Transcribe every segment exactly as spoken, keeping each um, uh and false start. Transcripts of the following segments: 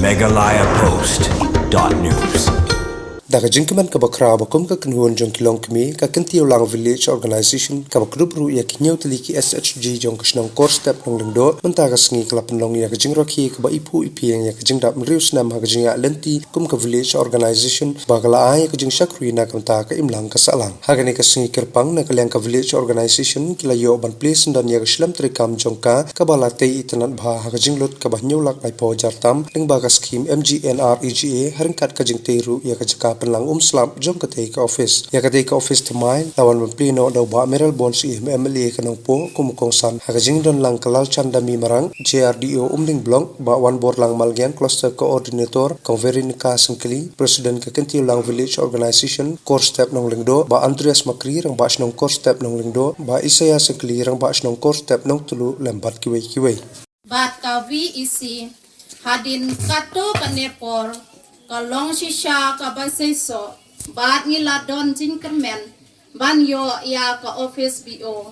Meghalaya Post dot news. Da ka jingkmen kaba khraw ba kum ka kynhun jong ki longkmie, ka Kyntiew Lang Village Organization kaba kdup ruh ïa ki hynñiew tylli ki S H G jong ka shnong Korstep Nonglyngdoh, mynta ka sngi ka la pynlong ïa ka jingrakhe kaba iphuh iphieng ïa ka jingdap hynriew snem ha ka jingïaid lynti kum ka Village Organization, ba ka la ai ïa ka jingshakri na ka bynta ka imlang ka sahlang. Ha kane ka sngi kyrpang, na ka liang ka Village Organization ki la ïoh ban plie syndon ïa ka shlem treikam jong ka, kaba la tei itynnad bha ha ka jinglut kaba hynñiew lak laiphew hajar tam, lyngba ka skhim M G N R E G A, ha ryngkat ka jingtei ruh ïa ka jaka pynlang um slap jong katei ka office. Ïa katei ka office thymmai la wan ban plie noh da u Bah Mayralborn Syiem, M L A ka Nongpoh, kum u kongsan ha ka jingdon lang ka Lalchandani Marak, J R D O Umling Block, Bah Wanborlang Malngiang, Cluster Coordinator, Kong Veronica Syngkli, President ka Kyntiew Lang Village Organization, Korstep Nonglyngdoh, Bah Andreas Makri, Rangbah Shnong Korstep Nonglyngdoh, Bah Isaiah Syngkli, Rangbah Shnong Korstep Nongtluh, lem bad kiwei kiwei. Bad ka V E C, hadien katto katne por, ka long shisha kaba seisoh, bad ngi la don jingkyrmen ban ïoh ïa ka office B O.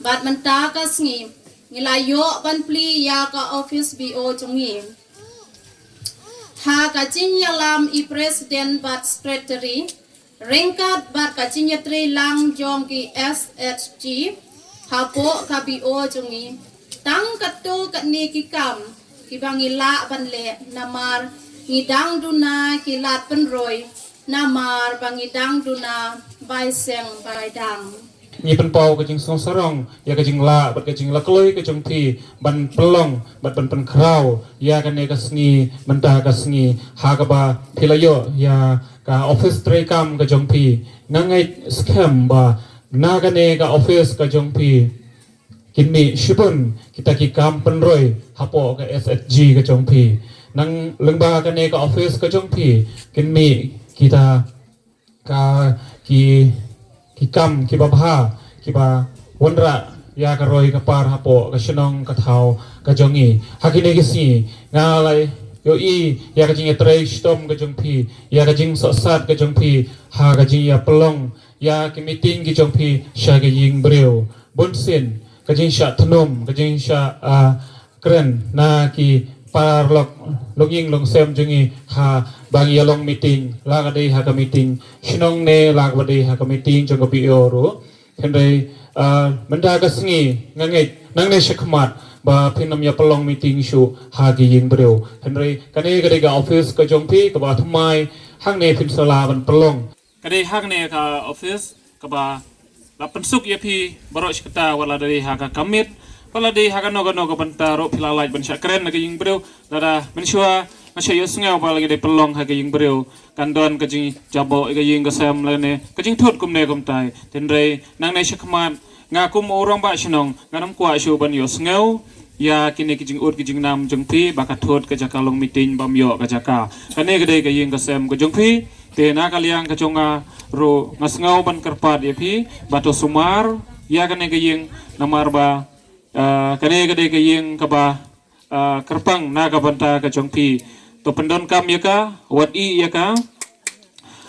Bad mynta ka sngi, ngi la ïoh ban plie ïa ka office B O jong ngi. Ha ka jingïalam i President bad Secretary, ryngkat bad ka jingïatreilang jong ki S H G hapoh ka B O jong ngi, tang katto katne ki kam kiba ngi lah ban leh, namar ngi dang duna ki lad pynroi, namar ba ngi dang duna bai seng bai dang. Ngi pynpaw ka jingsngewsarong ïa ka jinglah bad ka jinglakloi ka jong phi ban pynlong bad ban pynkhraw ïa kane ka sngi mynta ka sngi, ha kaba phi la ïoh ïa ka office treikam ka jong phi. Nga ngeit skhem ba na kane ka office ka jong phi kin mih shibun kita ki kam pynroi hapoh ka S H G ka jong phi. Nang lyngba kane ka office ka jong phi kin mih kita ka ki, ki kam kiba bha, kiba wanrah ïa ka roi ka par hapoh ka shnong ka thaw ka jong ngi. Ha kine ki sngi nga la ïohi ïa ka jingïatrei shitom ka jong phi, ïa ka jingsohsat ka jong phi ha ka jingïapynlong ïa ki meeting ki jong phi sha ka ïing briew. Bunsien ka jingshah thnum, ka jingshah, ah, kren na ki paralok longïing longsem jong ngi ha ba ngi ïa long meeting, la ka dei ha ka meeting shnong ne la ka dei ha ka meeting jong ka B O ruh. Hynrei, ah, mynta ka sngi nga ngeit nangne shakhmat ba phin ym ïa pynlong meeting shuh ha ki ïing briew. Hynrei kane ka dei ka office ka jong phi kaba thymmai, hangne phin sa lah ban pynlong. Ka dei hangne ka office kaba la pynsuk ïa phi baroh shi katta, wat la dei ha ka commit, wat la dei ha kano kano ka bynta ruh phi la lait ban shah kren na ka ïing briew. Lada mynshuwa nga shah ïohsngew ba la ka dei pynlong ha ka ïing briew, kan don ka jingjaboh ïa ka ïing ka sem lane ka jingthut kumne kumtai. Hynrei nangne shakhmat nga kum u rangbah shnong ngan ym kwah shuh ban ïohsngew ïa kine ki jingud ki jingnam jong phi ba ka thut ka jaka long meeting bym ïoh ka jaka. Kane ka dei ka ïing ka sem ka jong phi. Te na ka liang ka jong nga ruh nga sngew ban kyrpad ïa phi ba to sumar ïa kane ka ïing, namar ba, ah, kane ka dei ka ïing kaba, ah, kyrpang na ka bynta ka jong phi. To pyndonkam ïa ka, wat ïeh ïa ka.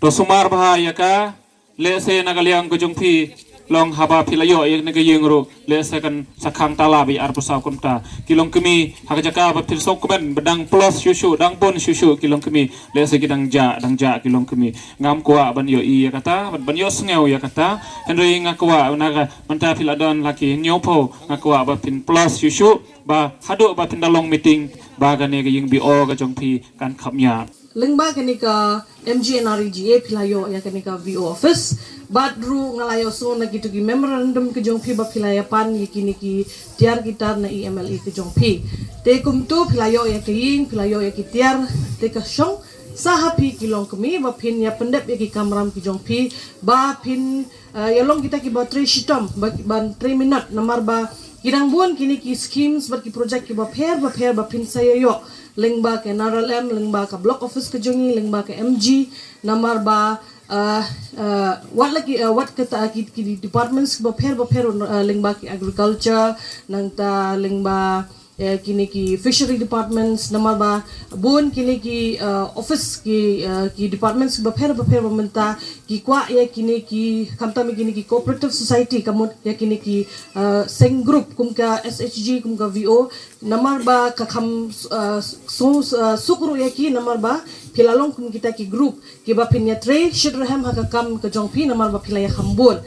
To sumar bha ïa ka. Lehse na ka liang ka jong phi long haba phi la ïoh ïa kane ka ïing ruh, lehse kan sa khang tala beit arphew saw kumta. Ki longkmie ha ka jaka ba phin sngewkmen ba dang plus shuh shuh, dang bun shuh shuh ki longkmie, lehse ki dang jah, dang jah ki longkmie. Ngam kwah ban ïohi ïa kata, ban, ban ïohsngew ïa kata. Hynrei nga kwah na ka, mynta phi la don la ki hynñiewphew, nga kwah ba phin plus shuh shuh, ba haduh ba phin da long meeting ba kane ka ïing B O ka jong phi kan khapngiah. Lyngba kane ka M G N R E G A phi la ïoh ïa kane ka V O office. Bad ruh nga la ïohsngew na kito ki memorandum ka jong phi ba phi la ïa pan ïa kine ki tiar ki tar na i M L A ka jong phi. Te kumto phi la ïoh ïa ka ïing, phi la ïoh ïa ki tiar, te ka shong sa ha phi ki longkmie ba phin ïa pyndep ïa ki kamram ki jong phi, ba phin, eh, ïa long kita kiba trei shitom, ba, ban trei minot, namar ba ki dang bun kine ki schemes bad ki project kiba pher ba pher ba phin sa ïa ïoh. Lyngba ka N R L M, lyngba ka block office ka jong ngi, lyngba ka M G, namar ba, ah, ah, wat la ki, ah, wat kata ki, ki departments ba pher ba pher, ah, lyngba ki agriculture, nangta lyngba, eh, kine ki fishery departments, namar ba bun kine ki, eh, office ki, eh, ki departments bapher bapher ba mynta ki kwah ïa kine ki, khamtam ïa kine ki cooperative society, ka mut ïa kine ki, eh, seng group kum ka S H G, kum ka V O, namar ba ka kham, eh, su-, eh, suk ruh ïa ki, namar ba phi la long kum kita ki group kiba phin ïatrei shit rhem ha ka kam ka jong phi, namar ba phi la ïakham bun.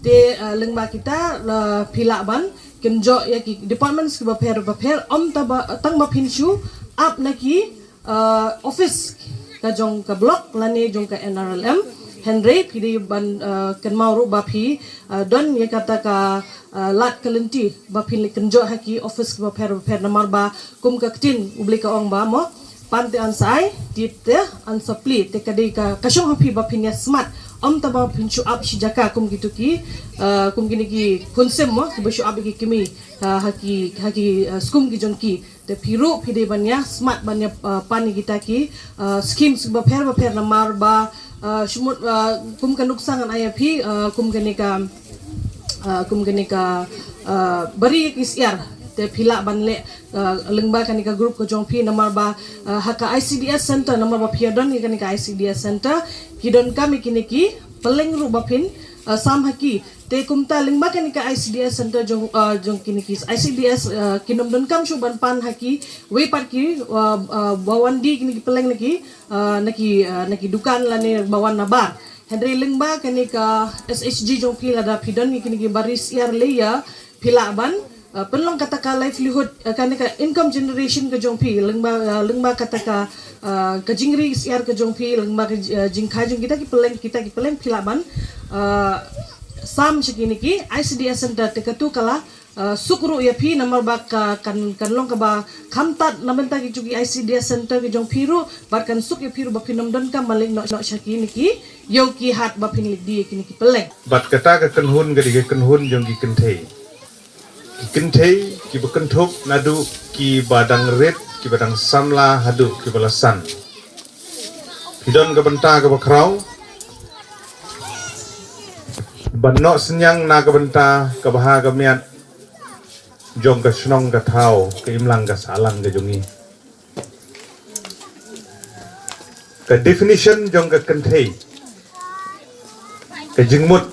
Te, eh, lyngba kita, eh, phi lah ban kynjoh ïa ki departments kiba pher bapher, ym tang ba, tang ba phin shu ap na ki, eh, office ka jong ka block lane jong ka N R L M. Hynrei phi dei ban, eh, kynmaw ruh ba phi, eh, don ïa kata ka, eh, lad ka lynti ba phin leit kynjoh ha ki office kiba pher bapher, namar ba kum ka ktien U Blei ka ong ba mo, pan te yn sa ai, tied te yn sa plie. Te ka dei ka, ka shong ha phi ba phin ïa smat, ym tang ba phin shu ap shi jaka kum kito ki, eh, kum kine ki khun sim mo, kiba shu ap ïa ki kmie, eh, ha ki, ha ki, eh, skum ki jong ki. Te phi ruh phi dei ban ïa smat ban ïa, eh, pan ïa kita ki, eh, schemes bapher bapher, namar ba, eh, shu mut, eh, kum ka nuksa ngan ai ïa phi, eh, kum kane ka, eh, kum kane ka, eh, bari ki syiar. Te phi lah ban leh, eh, lyngba kane ka group ka jong phi, namar ba, eh, ha ka I C D S center, namar ba phi ïa don ïa kane ka I C D S center, ki donkam ïa kine ki pylleng ruh ba phin, eh, sam ha ki. Te kumta lyngba kane ka I C D S center jong, eh, jong kine ki I C D S, eh, kin ym donkam shuh ban pan ha kiwei pat ki, eh, eh, ba wan die kine ki pylleng na ki, eh, na ki, eh, na ki dukan lane ba wan na bar. Hynrei lyngba kane ka S H G jong phi, lada phi don kine ki bari syiar lei, ïa phi lah ban, eh, pynlong kata ka livelihood, eh, kane ka income generation ka jong phi, lyngba, eh, lyngba kata ka, eh, ka jingri syiar ka jong phi, lyngba ka, eh, jingkhia jong kita ki pylleng, kita ki pylleng phi lah ban, eh, sam sha kine ki I C D S center. Te katu ka la, eh, suk ruh ïa phi, namar ba ka kan, kan long kaba kham tad na bynta ki jong ki I C D S center ki jong phi ruh, bad kan suk ïa phi ruh ba phin ym donkam ban leit noh noh sha kine ki ïew ki hat ba phin leit die ïa kine ki pylleng. Bad kata ka kynhun ka dei ka kynhun jong ki kynthei. Ki kynthei kiba kynthup naduh kiba dang rit, kiba dang samla haduh kiba la san. Phi don ka bynta kaba khraw ban noh synñiang na ka bynta ka bha ka miat jong ka shnong ka thaw, ka imlang ka sahlang ka jong ngi. Ka definition jong ka kynthei, ka jingmut,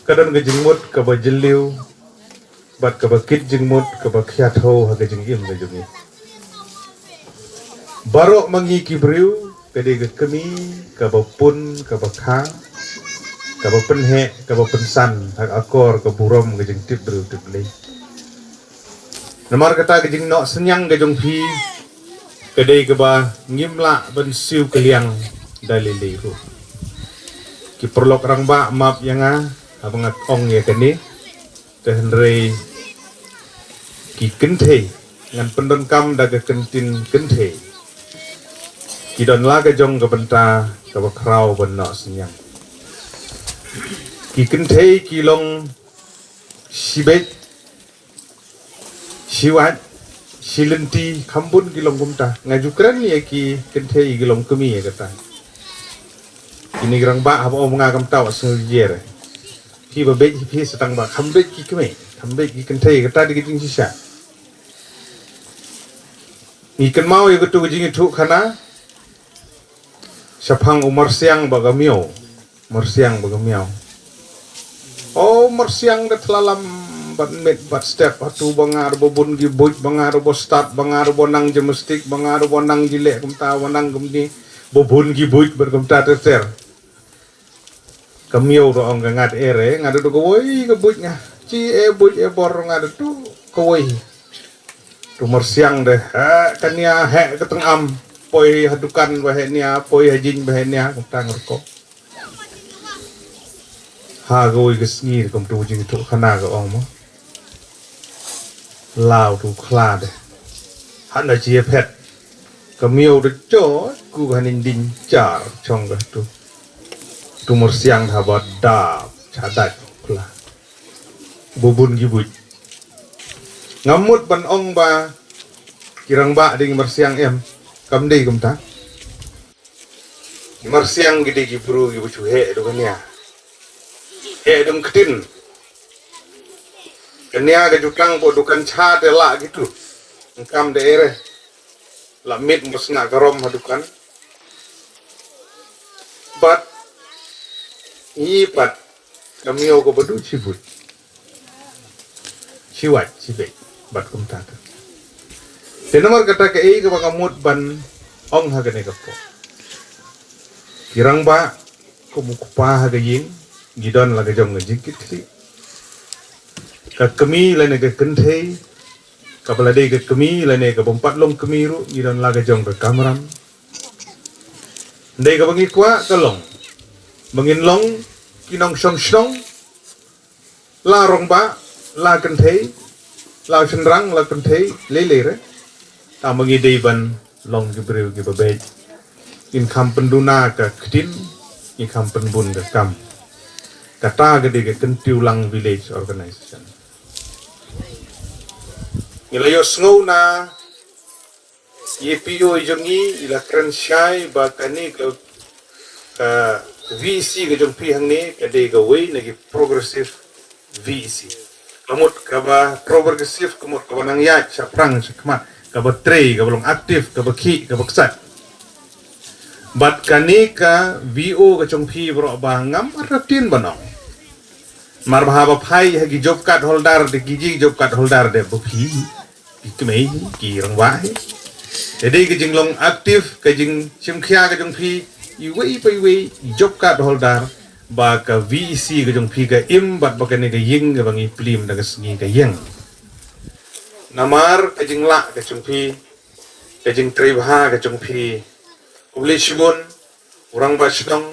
ka don ka jingmut kaba jylliew bad kaba kit jingmut, kaba khia thew ha ka jingim ka jong ngi. Baroh ma ngi ki briew, ka dei ka kmie kaba pun, kaba kha, kaba pynheh, kaba pynsan ha ka akor ka burom ka jingtip briew tip Blei. Namar kata ka jingnoh synñiang ka jong phi ka dei kaba ngim lah ban siew kylliang da lei lei ruh. Ki paralok rangbah map ïa nga haba nga ong ïa kane. Te hynrei ki kynthei, ngan pyndonkam da ka kyntien kynthei, ki don la ka jong ka bynta kaba khraw ban noh synñiang. Ki kynthei ki long shibit, shiwat, shilynti, kham bun ki long kumta. Nga ju kren ïa ki kynthei ki long kmie ïa kata. Kine ki rangbah haba ong nga kumta wat sngew jer. Phi ba beit phi sa tang ba kham beit ki kmie, kham beit ki kynthei, kata dei ka jingshisha. Ngi kynmaw ïa katu ka jingïathuhkhana shaphang u Marsiang bad ka Miaw. Marsiang bad ka Miaw. O Marsiang da thlalam bad miet bad step, hato ba nga ruh ba bun ki buit, ba nga ruh ba stad, ba nga ruh ba nang gymnastic, ba nga ruh ba nang jileh kumta, ba nang kumne, ba bun ki buit bad kumta ter ter. Ka Miaw ruh ong ka, nga da eh re, nga da duh kawei ka buit nga. Chi eh buit eh bor, nga da duh kawei. Tu Marsiang de, heh ka nia, heh ka tyngam. Poi ha dukan ba heh nia, poi ha jing ba heh nia, kumta nga rukom. Ha kawei ka sngi kumtu jingïathuhkhana ka ong mo. Law tu khla de. Hana chi ïa phet. Ka Miaw de choi ku ka hynnin ding jar chong ka tu. Tu Marsiang haba dap chadai khla. Ba bun ki buit. Ngam mut ban ong ba ki rangbah dei ki Marsiang em. Kam dei kumta. Ki Marsiang ki dei ki briew kiba shu heh da ka nia. Heh da ka ktien. Ka nia ka jutang ko dukan cha te lah kitu. Kam da ere la mit mo sna ka rom ha dukan. Bad ngi pat ka miaw ka badu chibut chiwat chibet bad kumta ka. Te namar kata ka ei kaba ka mut ban ong ha kane ka por. Ki rangbah kum u kpa ha ka ïing ngi don la ka jong ka jingkit khlieh. Ka kmie lane ka kynthei kaba la dei ka kmie lane ka bym pat long kmie ruh ngi don la ka jong ka kamram. Dei kaba ngi kwah ka long ba ngin long ki nongshong shnong, la rangbah, la kynthei, la shynrang, la kynthei, lei lei re. Tang ba ngi dei ban long ki briew kiba beit. Ngin kham pynduna ka ktien, ngin kham pynbun ka kam. Kata ka dei ka Kyntiewlang Village Organization. Ngi la ïohsngew na i P O i jong ngi i la kren shai ba kane ka, ka V E C ka jong phi hangne ka dei kawei na ki progressive V E C. Ka mut kaba progressive, ka mut kaba nang ïaid shaphrang shakhmat, kaba trei, kaba long active, kaba khih, kaba ksat. Bad kane ka V O ka jong phi baroh ba ngam artatien ban ong. Mar ba haba phai ha ki job card holder de, ki ji job card holder de ba phi ki kmie, ki rangbah hi. Te dei ka jinglong active, ka jingshim khia ka jong phi iwei pa iwei job card holder ba ka V E C ka jong phi ka im bad ba kane ka ïing kaba ngi plie da ka sngi ka ïeng. Namar ka jinglah ka jong phi, ka jingtrei bha ka jong phi. Khublei shibun u rangbah shnong,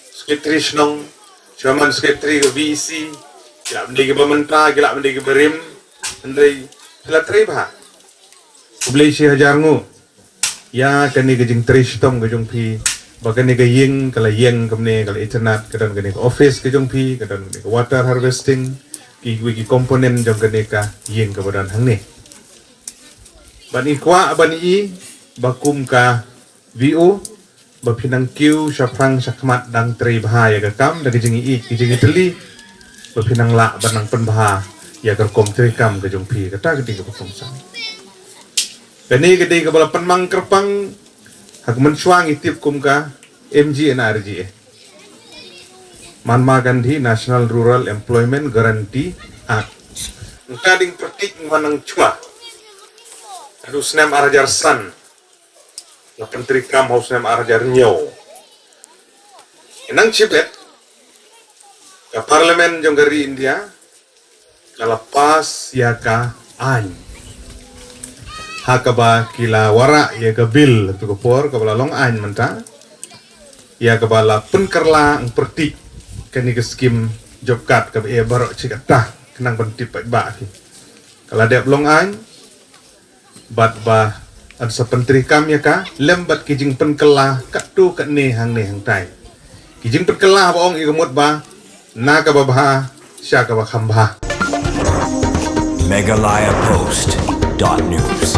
secretary shnong, chairman secretary ka V E C, ki lah ban dei kiba mynta, ki lah ban dei kiba rim, hynrei ki la trei bha. Khublei shi hajar nguh ïa kane ka jingtrei shitom ka jong phi, ba kane ka ïing ka la ïeng kumne, ka la itynnad, ka don kane ka office ka jong phi, ka don kane ka water harvesting, kiwei ki component jong kane ka ïing kaba don hangne. Ban i kwah ban i ba kum ka V O ba phi nang kiew shaphrang shakhmat dang trei bha ïa ka kam da ka jingïeit ka jingïatylli, ba phi nang lah ban nang pynbha ïa ka rukom trei kam ka jong phi. Kata ka dei kaba kongsan. Kane ka dei kaba la pynmang kyrpang ha ka mynshuwa ngi tip kum ka M G N R G A, Mahatma Gandhi National Rural Employment Guarantee Act. Ngi ka dang pyrthik man nang shuwa haduh snem ar hajar san, la pyntreikam ha u snem ar hajar hynñiew. Nang shibit ka Parliament jong ka ri India ka la pass ïa ka aiñ ha kaba ki la wanrah ïa ka bill ha kato ka por kaba la long aiñ mynta, ïa kaba la pynkylla pyrthik kane ka skim job card kaba eh baroh shi katta, khnang ban tip paidbah ki. Ka la dep long aiñ bad ba yn sa pyntreikam ïa ka lem bad ki jingpynkylla katto katne hangne hangtai. Ki jingpynkylla ba ong ïa ka mut ba na kaba bha sha kaba kham bha. Meghalaya Post dot news.